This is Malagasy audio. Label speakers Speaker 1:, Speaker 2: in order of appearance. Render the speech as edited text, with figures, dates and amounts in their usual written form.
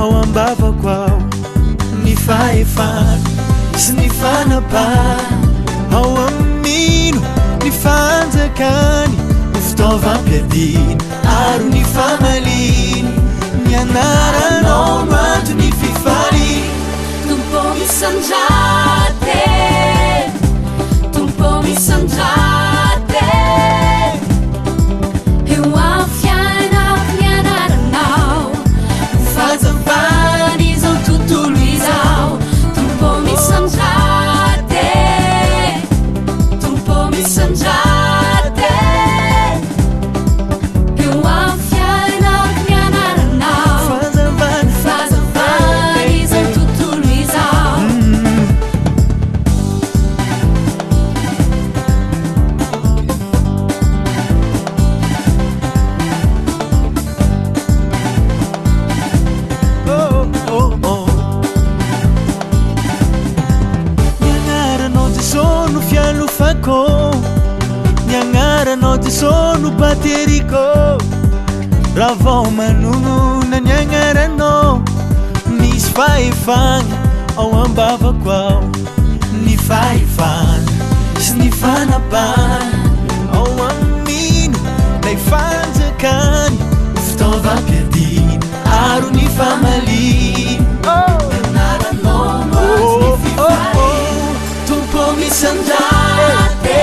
Speaker 1: Ao am-bavako ao ny fahefana sy ny fanapahana. Ao amin'ny mino ny fanjakany ho fitaovam-piadiana aro ny famaliany. Ny anaranao no anton'ny fifaliana.
Speaker 2: Tompo misandrate, Tompo misandrate, eo amin'ny fiainako ny anaranao, ho fahazavan'izao tontolo izao. Tompo misandrate, Tompo misandrate, eo amin'ny fiainako ny anaranao.
Speaker 1: Fahazavana.
Speaker 2: Fahazavan'izao tontolo izao.
Speaker 1: Oh, oh, oh. Ny agnaranao Jesosy no fialofako. Ny agnaranao Jesosy no bateriko. Raha vao manonona ny agnaranao, misy fahefana ao am-bavako ao. Ny fahefana sy ny fanapahana ao amin'ny mino ilay fanjakany ho fitaovam-piadiana aro ny famaliana.
Speaker 2: Anaranao no anton'ny
Speaker 1: Oh, oh,
Speaker 2: fifaliana.
Speaker 1: oh.
Speaker 2: Tompo misandrate,